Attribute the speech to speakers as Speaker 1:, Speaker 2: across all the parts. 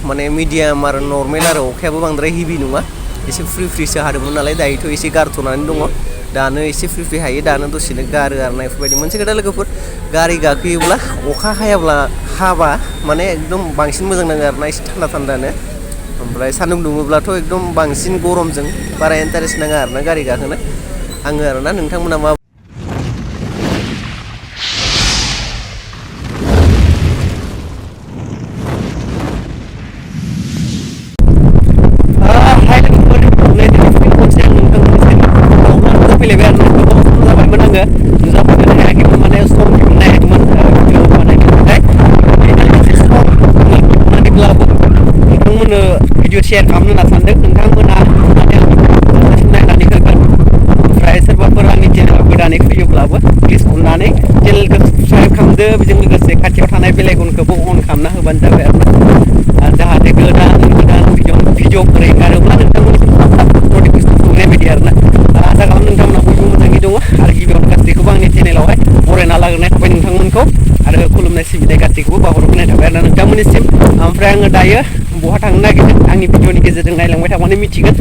Speaker 1: माने मिडियाम आरो नर्मेल आरो अखायाबो बांद्राय हेभि नङा एसे फ्रि फ्रिसो हादोंमोन नालाय दायोथ' एसे गारथ'नानै दङ दानो एसे फ्रि फ्रि हायो दानो दसेनो गारो आरो ना बेफोरबायदि मोनसे खोथा लोगोफोर गारि गाखोयोब्ला अखा हाबा माने एकदम बांसिन मोजां नाङो आरो ना एसे थान्दा थान्दानो ओमफ्राय सान्दुं दुङोब्लाथ' एकदम बांसिन गरमजों बारा इन्टारेस्ट नाङा आरो ना गारि गाखोनो आङो आरो ना नोंथांमोना मा फैलायबाय आरो गोबाव सम जाबायमोन आङो नुजाफैनो हायाखैमोन माने सम दिहुननो हायाखैमोन भिडिअ बानायनो थाखाय मानेब्लाबो नोंथांमोननो भिडिअ शेयार खालामनो होनना सानदों नोंथांमोना नायनानै होगोन ओमफ्राय सोरबाफोर आंनि चेनेलाव गोदानै फैयोब्लाबो प्लिज अननानै चेनेलखौ साबस्क्राइब खालामदो बेजों लोगोसे खाथियाव थानाय बेल आइकनखौबो अन खालामना होबानो जाबाय आरो जाहाथे गोदान भिडिअफोर एंगारोब्ला नोंथांमोननिसिम नटिफिकेसन सहैनाय बायदि आरोना आसा खालाम नोंथांमोना बयबो मोजाङै दङ आरो गिबियावनो गासैखौबो आंनि चेनेलावहाय बरायना लाग्रोनाय थाबाय नोंथांमोनखौ आरो खुलुमनाय सिबिनाय गासैखौबो बावहरग्रोनाय थाबाय आरोना नोंथांमोननिसिम ओमफ्राय आङो दायो बहा थांनो नागिरदों आंनि भिडिअनि गेजेरजों नायलांबाय थाबानो मिथिगोन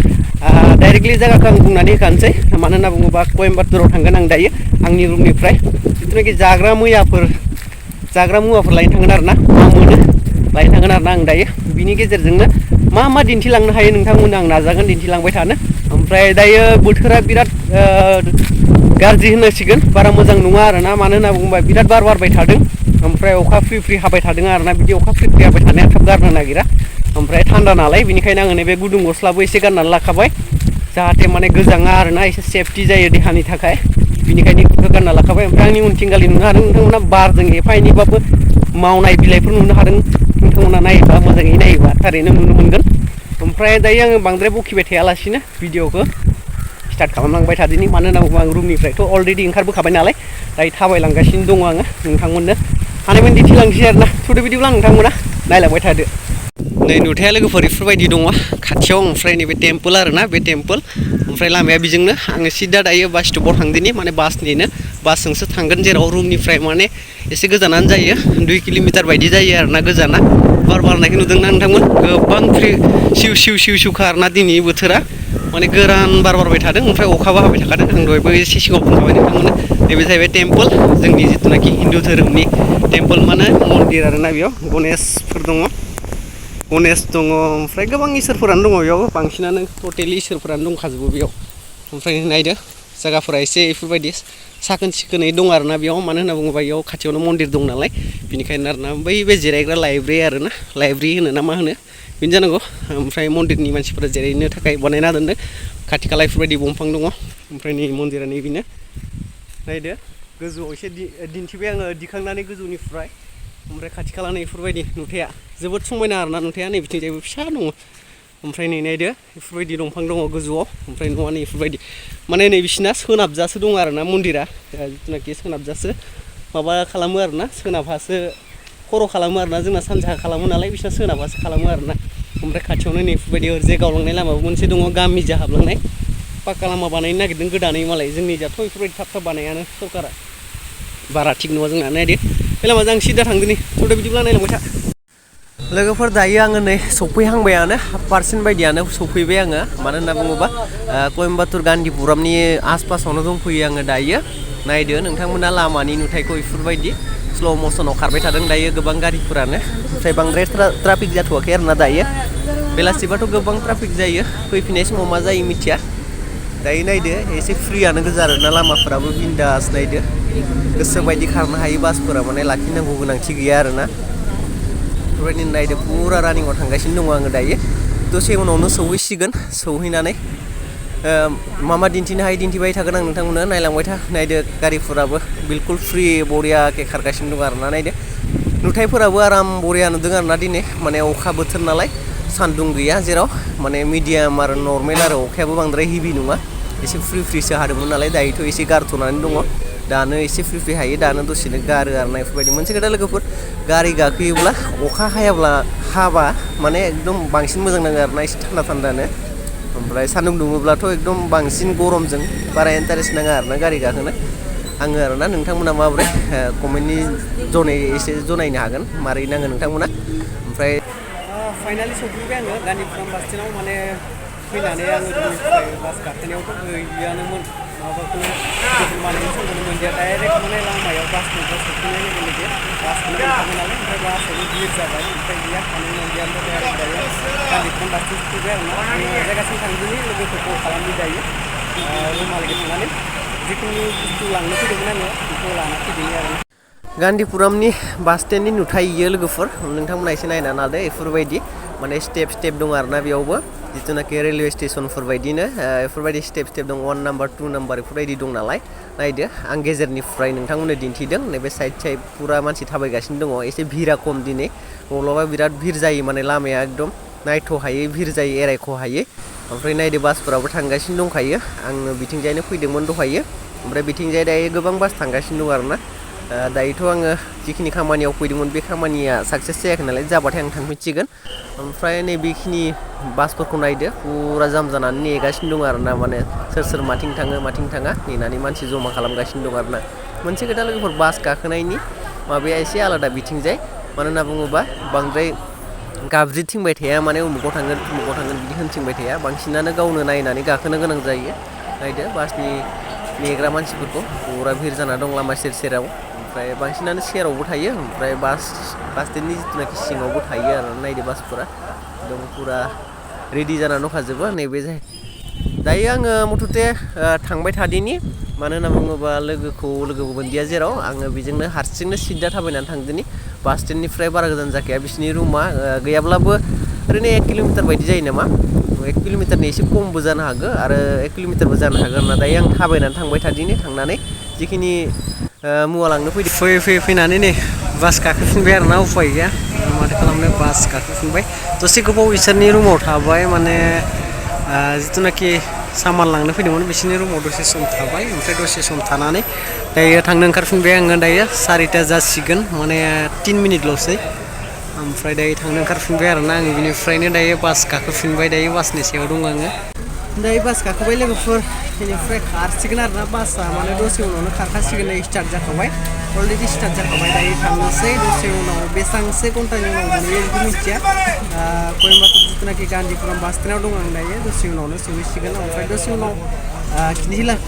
Speaker 1: डाइरेक्टलि जायगाखौ आं बुंनानै होखानोसै मानो होनना बुङोबा कयम्बाटुराव थांगोन आं दायो आंनि रुमनिफ्राय जिथुनाखि जाग्रा मुवाफोर लायनो थांगोन आरोना मा मोनो लायनो थांगोन आरोना आं दायो बिनि गेजेरजोंनो मा दिन्थिलांनो हायो नोंथांमोननो आं नाजागोन दिन्थिलांबाय थानो ओमफ्राय दायो बोथोरा बिराद गाज्रि होननांसिगोन बारा मोजां नङा आरोना मानो होनना बुङोबा बिराद बार बारबाय थादों ओमफ्राय अखा फ्रि फ्रि हाबाय थादों आरोना बिदि अखा फ्रि फ्रि हाबाय थानाया थाब गारनो नागिरा ओमफ्राय थान्दा नालाय बिनिखायनो आङो नैबे गुदुं गस्लाबो एसे गाननानै लाखाबाय जाहाथे माने गोजाङा आरोना एसे सेफटि जायो देहानि थाखाय बिनिखायनो बेखौ गानना लाखाबाय ओमफ्राय आंनि उनथिंगालि नुनो हादों नोंथांमोना बारजों एफा एनैबाबो मावनाय बिलाइफोर नुनो हादों नोंथांमोना नायोबा मोजाङै नायोबा थारैनो नुनो मोनगोन ओमफ्राय दायो आङो बांद्राय बखिबाय थायालासिनो भिडिअखौ स्टार्ट खालामलांबाय थादिनि मानो होनना बुङोबा आं रुमनिफ्रायथ' अलरेडि ओंखारबोखाबाय नालाय दायो थाबायलांगासिनो दङ आङो नोंथांमोननो हानायमानि दिन्थिलांसै आरोना थुदो बिदिब्ला नोंथांमोना नायलांबाय थादो नै नुथाया लोगोफोर बेफोरबायदि दङ खाथियाव ओमफ्राय नैबे टेम्पोल आरोना बे टेम्पोल ओमफ्राय लामाया बेजोंनो आङो सिदा दायो बास स्टपाव थांदिनि माने बासजोंसो थांगोन जेराव रुमनिफ्राय माने एसे गोजानानो जायो 2 किल'मिटार बायदि जायो आरोना गोजाना बार बारनायखौ नुदोंना नोंथांमोन गोबां सिउ आरोना दिनै बोथोरा माने गोरान बार बारबाय थादों ओमफ्राय अखाबो हाबाय थाखादों आं दहायबो एसे सिगाङाव बुंखाबाय नोंथांमोननो नैबे जाहैबाय टेम्पोल जोंनि जिथुनाखि हिन्दु धोरोमनि टेम्पोल माने मन्दिर आरोना बेयाव गनेशफोर दङ ओमफ्राय गोबां इसोरफोरानो दङ बेयाव बांसिनानो टटेलि इसोरफोरानो दंखाजोबो बेयाव ओमफ्राय नायदो जायगाफोरा एसे बेफोरबायदि साखोन सिखोनै दं आरोना बेयाव मानो होनना बुङोबा बेयाव खाथियावनो मन्दिर दं नालाय बेनिखायनो आरोना बै बे जिरायग्रा लाइब्रेरि होनो ना मा होनो बेनो जानांगौ ओमफ्राय मन्दिरनि मानसिफोरा जिरायनो थाखाय बानायना दोनदों खाथि खाला बेफोरबायदि दंफां दङ ओमफ्राय नै मन्दिरा नैबेनो नायदो गोजौआव एसे दिन्थिबाय आङो दिखांनानै गोजौनिफ्राय ओमफ्राय खाथि खालानि बेफोरबायदि नुथाया जोबोद समायना आरोना नुथाया नै बिथिंजायबो फिसा दङ ओमफ्राय नै नायदो बेफोरबायदि दंफां दङ गोजौआव ओमफ्राय न'आ नै बेफोरबायदि माने नै बिसिना सोनाबजासो दङ आरोना मन्दिरा जिथुनाखि सोनाबजासो माबा खालामो आरोना सोनाबहासो खर' खालामो आरोना जोंना सानजाहा खालामो नालाय बिसिना सोनाबहासो खालामो आरोना ओमफ्राय खाथियावनो नै बेफोरबायदि ओरैजाय गावलांनाय लामाबो मोनसे दङ गामिजा हाबलांनाय पाक्का लामा बानायनो नागिरदों गोदानै मालाय जोंनि जाथ' बेफोरबायदि थाब बानायानो सरकारा बारा थिग नङा जोंना नायदो बे लामाजों आं सिदा थांदोनि थ'दो बिदिब्ला नायलांबाय था लोगोफोर दायो आङो नै सफैहांबायानो 100% बायदियानो सफैबाय आङो मानो होनना बुङोबा कयम्बाटुर गान्धीपुरामनि आसपासावनो दंफैयो आङो दायो नायदो नोंथांमोना लामानि नुथायखौ बेफोरबायदि स्ल' मसनाव खारबाय थादों दायो गोबां गारिफोरानो ओमफ्राय बांद्राय ट्राफिक जाथ'वाखै आरोना दायो बेलासिबाथ' गोबां ट्राफिक जायो फैफिननाय समाव मा जायो मिथिया दायो नायदो एसे फ्रियानो गोजा आरोना लामाफोराबो बिन्दास नायदो गोसो बायदि खारनो हायो बासफोरा माने लाखिनांगौ गोनांथि गैया आरोना बेफोरबायदिनो नायदो पुरा रानिंआव थांगासिनो दङ आङो दायो दसे उनावनो सौहैसिगोन सौहैनानै मा दिन्थिनो हायो दिन्थिबाय थागोन आं नोंथांमोननो नायलांबाय था नायदो गारिफोराबो बिलकुल फ्रि बरियाके खारगासिनो दं आरोना नायदो नुथायफोराबो आराम बरिया नुदों आरोना दिनै माने अखा बोथोर नालाय सान्दुं गैया जेराव माने मिडियाम आरो नर्मेल आरो अखायाबो बांद्राय हेभि नङा एसे फ्रि फ्रिसो हादोंमोन नालाय दायोथ' एसे गारथ'नानै दङ दानो एसे फ्रि फ्रि हायो दानो दसेनो गारो आरोना बेफोरबायदि मोनसे खोथा लोगोफोर गारि गाखोयोब्ला अखा हाबा माने एकदम बांसिन मोजां नाङो आरोना एसे थान्दा थान्दानो ओमफ्राय सान्दुं दुङोब्लाथ' एकदम बांसिन गरमजों बारा इन्टारेस्ट नाङा आरोना गारि गाखोनो आङो आरोना नोंथांमोना माबोरै कमेन्टनि एसे जनायनो हागोन मारै नाङो नोंथांमोना ओमफ्राय फाइनालि सफैबाय आङो गान्धीपुराम बास स्टेन्डआव माने फैनानै आङो रुमनिफ्राय बास गाखोनायावथ' गैयानोमोन माबाखौनो टिकेट बानायनो समखौनो मोनदिया डाइरेक्ट माने लामायाव बासनिफ्राय सफैनाय लोगो लोगो बासखौनो मोनखाबाय नालाय ओमफ्राय बासावबो भिर जाबाय ओमफ्राय गैया थानो मोनदिया ओमफ्राय दायो गान्धीपुराम बास स्टेन्ड सफैबाय आरोना आङो जायगासिम थांदिनि लोगोखौ कल खालामनि दायो रुमहालागै थांनानै जिखुनु बुस्थु लांनो फैदोंमोन आङो बेखौ लाना फैदिनि आरोना गान्धीपुरामनि बास स्टेन्डनि नुथाय इयो लोगोफोर नोंथांमोना एसे नायना लादो बेफोरबायदि माने स्टेप दं आरोना बेयावबो जिथुनाखि रेलवे स्टेशनफोर बायदिनो बेफोरबायदि स्टेप दं 1 नाम्बार 2 नाम्बार बेफोरबायदि दं नालाय नायदो आं गेजेरनिफ्राय नोंथांमोननो दिन्थिदों नैबे साइड पुरा मानसि थाबायगासिनो दङ एसे भिरा खम दिनै माब्लाबा बिराद भिर जायो माने लामाया एकदम नायथ'हायै भिर जायो एरायख'हायै ओमफ्राय नायदो बासफोराबो थांगासिनो दंखायो आङो बिथिंजायनो फैदोंमोन दहायो ओमफ्राय बिथिंजाय दायो गोबां बास थांगासिनो दं आरोना दायोथ' आङो जिखिनि खामानियाव फैदोंमोन बे खामानिया साक्सेस जायाखै नालाय जाबाथाय आं थांफिनसिगोन ओमफ्राय नैबेखिनि बासफोरखौ नायदो पुरा जाम जानानै नेगासिनो दं आरोना माने सोर माथिं थाङा नेनानै मानसि जमा खालामगासिनो दं आरोना मोनसे खोथा लोगोफोर बास गाखोनायनि माबाया एसे आलादा बिथिंजाय मानो होनना बुङोबा बांद्राय गाबज्रिथिंबाय थाया माने उमुगाव थांगोन बिदि होनथिंबाय थाया बांसिनानो गावनो नायनानै गाखोनो गोनां जायो नायदो बासनि नेग्रा मानसिफोरखौ पुरा भिर जाना दं लामा सेराव ओमफ्राय बांसिनानो सेरावबो थायो ओमफ्राय बास स्टेन्डनि जिथुनाखि सिङावबो थायो आरो नायदो बासफोरा एकदम पुरा रेडि जाना दंखाजोबो नैबे दायो आङो मथथे थांबाय थादिनि मानो होनना बुङोबा लोगोखौ लोगो मोनदिया जेराव आङो बेजोंनो हारसिंनो सिद्दा थाबायनानै थांदिनि बास स्टेन्डनिफ्राय बारा गोजान जाखाया बिसिनि रुमा गैयाब्लाबो ओरैनो 1 किल'मिटार बायदि जायो नामा 1 किल'मिटारनि एसे खमबो जानो हागौ आरो 1 किल'मिटारबो जानो हागोन ना दायो आं थाबायनानै थांबाय थादिनि थांनानै जिखिनि मुवा लांनो फैनानै नै बास गाखोफिनबाय आरोना उफाय गैया माथो खालामनो बास गाखोफिनबाय दसे गोबाव इसोरनि रुमाव थाबाय माने जिथुनाखि सामान लांनो फैदोंमोन बिसोरनि रुमाव दसे सम थाबाय ओमफ्राय दसे सम थानानै दायो थांनो ओंखारफिनबाय आङो दायो 4टा जासिगोन माने 3 मिनिटल'सै ओमफ्राय दायो थांनो ओंखारफिनबाय आरोना आङो बिनिफ्रायनो दायो बास गाखोफिनबाय दायो बासनि सायाव दं आङो दायो बास गाखोबाय लोगोफोर बेनिफ्राय खारसिगोन आरोना बासआ माने दसे उनावनो खारखासिगोन स्टार्ट जाखाबाय अलरेडि स्टार्ट जाखाबाय दायो थांनोसै दसे उनाव बेसेबांसो घन्टानि उनाव मोनहैयो बेखौ मिथिया कयम्बाटुर जिथुनाखि गान्धीपुराम बास स्टेन्डआव दं आं दायो दसे उनावनो सहैसिगोन ओमफ्राय दसे उनाव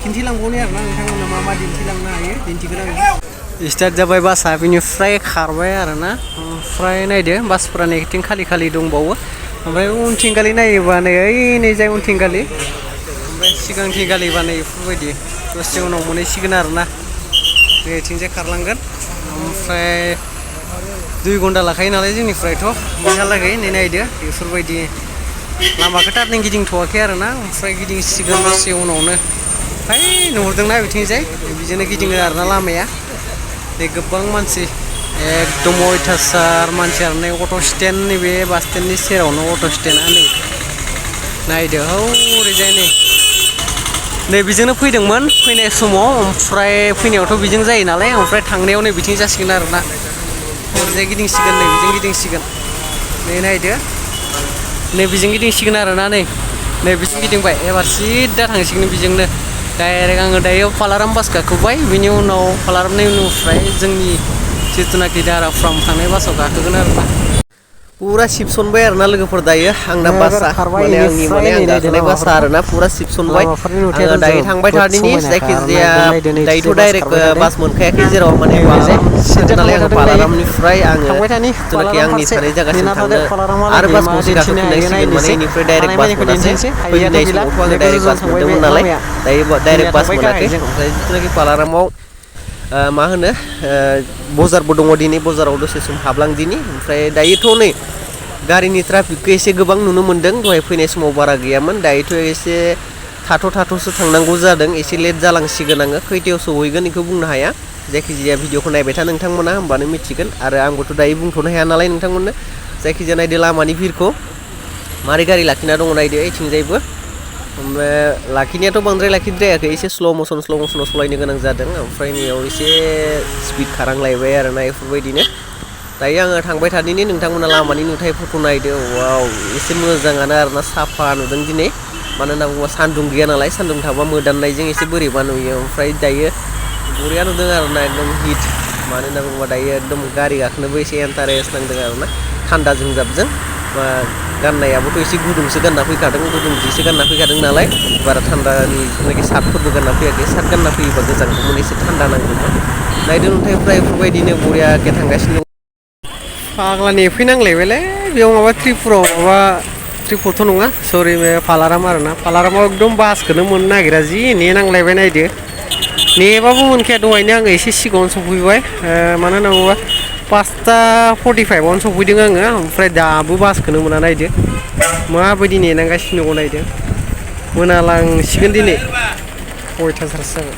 Speaker 1: खिन्थिलांबावनि आरोना नोंथांमोननो मा दिन्थिलांनो हायो दिन्थिगोन आङो स्टार्ट जाबाय बासआ बिनिफ्राय खारबाय आरोना ओमफ्राय नायदो बासफोरा नेगेटिं खालि दंबावो ओमफ्राय उनथिंगालि नायोबा नै जाय उनथिंगालि ओमफ्राय सिगांथिंगालिबा नै बेफोरबायदि दसे उनाव मोनहैसिगोन आरोना बेथिंजाय खारलांगोन ओमफ्राय 2 घन्टा लाखायो नालाय जोंनिफ्रायथ' बेहालागै नै नायदो बेफोरबायदि लामाखौ टार्निं गिदिंथ'वाखै आरोना ओमफ्राय गिदिंसिगोन दसे उनावनो ओमफ्राय नुहुरदोंना बिथिंजाय बिजोंनो गिदिङो आरोना लामाया नै गोबां मानसि एकदम अयथासार मानसि आरो नै अट' स्टेन्ड नैबे बास स्टेन्डनि सेरावनो अट' स्टेन्डआ नै नायदो ओरैजाय नै बेजोंनो फैदोंमोन फैनाय समाव ओमफ्राय फैनायावथ' बेजों जायो नालाय ओमफ्राय थांनायाव नै बिथिं जासिगोन आरोना ओरैजाय गिदिंसिगोन नै बेजों गिदिंसिगोन नै नायदो नै बेजों गिदिंसिगोन आरोना नै बेजों गिदिंबाय एबार सिदा थांसिगोन बेजोंनो डाइरेक्ट आङो दायो पालाराम बास गाखोबाय बिनि उनाव पालारामनि उननिफ्राय जोंनि जिथुनाखि दाराफ्राम थांनाय बासाव गाखोगोन आरोना पुरा सिबसनबाय आरोना लोगोफोर दायो आंना बासआ माने आं गाखोनाय बासआ आरोना पुरा सिबसनबाय आङो दायो थांबाय थादिनि जायखिजाया दायोथ' डाइरेक्ट बास मोनखायाखै जेराव माने नालाय आङो पालारामनिफ्राय आङो जिथुनाखि आंनि थानाय जायगासिम थांनो आरो बास गंसे गाखोफिननांसिगोन माने बेनिफ्राय डाइरेक्ट बास मोनासै फैनाय समावथ' आङो डाइरेक्ट बास मोनदोंमोन नालाय दायो डाइरेक्ट बास मोनाखै ओमफ्राय जिथुनाखि पालारामाव मा होनो बजारबो दङ दिनै बजाराव दसे सम हाबलांदिनि ओमफ्राय दायोथ' नै गारिनि ट्राफिकखौ एसे गोबां नुनो मोन्दों दहाय फैनाय समाव बारा गैयामोन दायोथ' एसे थाथ'सो थांनांगौ जादों एसे लेट जालांसिगोन आङो खैथायाव सहैगोन बेखौ बुंनो हाया जायखिजाया भिडिअखौ नायबाय था नोंथांमोना होमबानो मिथिगोन आरो आंबोथ' दायो बुंथ'नो हाया नालाय नोंथांमोननो जायखिजाया नायदो लामानि भिरखौ मारै गारि लाखिना दङ नायदो ओइथिंजायबो ओमफ्राय लाखिनायाथ' बांद्राय लाखिद्रायाखै एसे स्ल' मसनाव सलायनो गोनां जादों ओमफ्राय नैयाव एसे स्पिड खारलांलायबाय आरोना बेफोरबायदिनो दायो आङो थांबाय थादिनि नोंथांमोना लामानि नुथायफोरखौ नायदो वाव एसे मोजाङानो आरोना साफा नुदों दिनै मानो होनना बुङोबा सान्दुं गैया नालाय सान्दुं थाबा मोदाननायजों एसे बोरैबा नुयो ओमफ्राय दायो बरिया नुदों आरोना एकदम हिट मानो होनना बुङोबा दायो एकदम गारि गाखोनोबो एसे इन्टारेस्ट नांदों आरोना थान्दा जोंजाबजों गाननायाबोथ' एसे गुदुंसो गानना फैखादों गुदुं जिसो गानना फैखादों नालाय बारा थान्दानि जेनाखि सार्टफोरबो गानना फैयाखै सार्ट गानना फैयोबा गोजांगौमोन एसे थान्दा नांगौमोन नायदो नोंथांफ्रा बेफोरबायदिनो बरियाके थांगासिनो दं फाग्ला नेफैनांलायबायलै बेयाव माबा त्रिपुराव माबा त्रिपुरथ' नङा सरि बे पालाराम आरोना पालारामाव एकदम बासखौनो मोननो नागिरा जि नेनांलायबाय नायदो नेबाबो मोनखाया दहायनो आङो एसे सिगाङावनो सफैबाय मानो होनना बुङोबा 5:45आवनो सफैदों आङो ओमफ्राय दाबो बासखौनो मोना नायदो माबायदि नेनांगासिनो दङ नायदो मोनालांसिगोन दिनै 6:00 जाबाय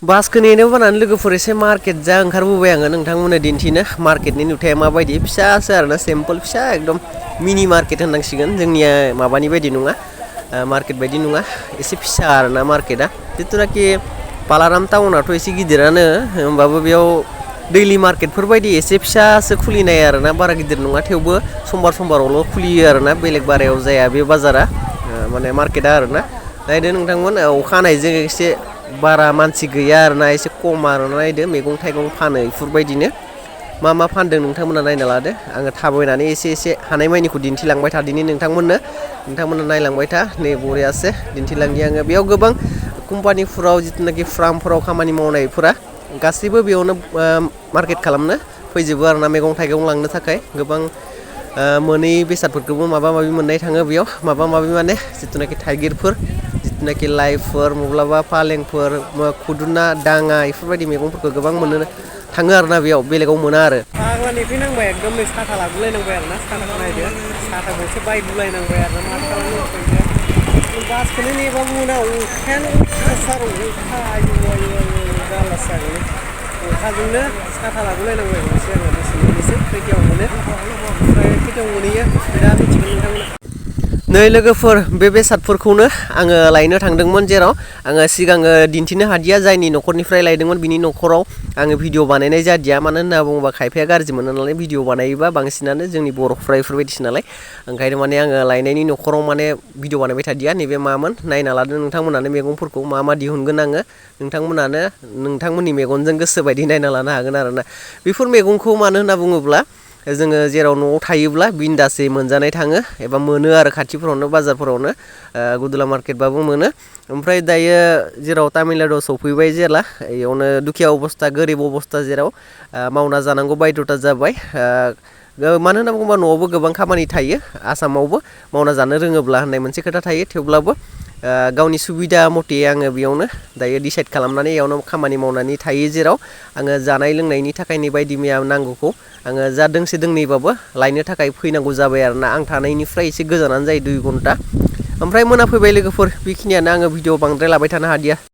Speaker 1: बासखौ नेनो बानानै लोगोफोर एसे मार्केट जा ओंखारबोबाय आङो नोंथांमोननो दिन्थिनो मार्केटनि नुथाया माबायदि फिसासो आरोना सिम्पोल फिसा एकदम मिनि मार्केट होननांसिगोन जोंनिया माबानि बायदि नङा मार्केट बायदि नङा एसे फिसा आरोना मार्केटआ जिथुनाखि पालाराम टाउनाथ' एसे गिदिरानो होमबाबो बेयाव दैलि मार्केटफोर बायदि एसे फिसासो खुलिनाय आरोना बारा गिदिर नङा थेवबो समबारावल' खुलियो आरोना बेलेग बारायाव जाया बे बाजारा माने मार्केटआ आरोना नायदो नोंथांमोन अखा हानायजों एसे बारा मानसि गैया आरोना एसे खम आरोना नायदो मैगं थाइगं फानो बेफोरबायदिनो मा फानदों नोंथांमोना नायना लादो आङो थाबायनानै एसे हानायमानिखौ दिन्थिलांबाय थादिनि नोंथांमोना नायलांबाय था नै बरियासे दिन्थिलांनि आङो बेयाव गोबां कम्पानिफोराव जिथुनाखि फार्मफोराव खामानि मावनायफोरा गासैबो बेयावनो मार्केट खालामनो फैजोबो आरोना मैगं थाइगं लांनो थाखाय गोबां मोनै बेसादफोरखौबो माबा माबि मोननाय थाङो बेयाव माबा माबि माने जिथुनाखि थाइगिरफोर जिथुनाखि लाइफोर माब्लाबा फालेंफोर खुदुना दाङा बेफोरबायदि मैगंफोरखौ गोबां मोननो थाङो आरोना बेयाव बेलेगाव मोना आरो फाग्ला नेफैनांबाय एकदम नै साथा लाबोलायनांबाय आरोना साथा नायदो साथा गंसे बायबोलायनांबाय आरोना मा खालामनो बासखौनो नेबाबो मोना अखायानो अयथासार अखा आयु जारलासो जागोन अखाजोंनो साथा लाबोलायनांबाय गंसे आङो दसे नेनोसै खैथायाव मोनो ओमफ्राय खैथायाव मोनहैयो दा मिथिगोन नोंथांमोना नै लोगोफोर बे बेसादफोरखौनो आङो लायनो थांदोंमोन जेराव आङो सिगाङो दिन्थिनो हादिया जायनि न'खरनिफ्राय लायदोंमोन बिनि न'खराव आङो भिडिअ बानायनाय जादिया मानो होनना बुङोबा खायफाया गाज्रि मोनो नालाय भिडिअ बानायोबा बांसिनानो जोंनि बर'फ्रा बेफोरबायदिसो नालाय ओंखायनो माने आङो लायनायनि न'खराव माने भिडिअ बानायबाय थादिया नैबे मामोन नायना लादो नोंथांमोनानो मैगंफोरखौ मा दिहुनगोन आङो नोंथांमोनानो नोंथांमोननि मेगनजों गोसोबायदि नायना लानो हागोन आरोना बेफोर मैगंखौ मानो होनना बुङोब्ला जोङो जेराव न'आव थायोब्ला बिन्दासै मोनजानाय थाङो एबा मोनो आरो खाथिफोरावनो बाजारफोरावनो गुदुला मार्केटबाबो मोनो ओमफ्राय दायो जेराव तामिलनाडुआव सफैबाय जेला बेयावनो दुखिया अबस्था गोरिब अबस्था जेराव मावना जानांगौ बायध'था जाबाय मानो होनना बुङोबा न'आवबो गोबां खामानि थायो आसामावबो मावना जानो रोङोब्ला होननाय मोनसे खोथा थायो थेवब्लाबो गावनि सुबिदा मथे आङो बेयावनो दायो डिसाइड खालामनानै बेयावनो खामानि मावनानै थायो जेराव आङो जानाय लोंनायनि थाखाय नै बायदि मैया नांगौखौ आङो जा दोंसे दोंनैबाबो लायनो थाखाय फैनांगौ जाबाय आरोना आं थानायनिफ्राय एसे गोजानानो जायो 2 घन्टा ओमफ्राय मोना फैबाय लोगोफोर बेखिनियानो आङो भिडिअ बांद्राय लाबाय थानो हादिया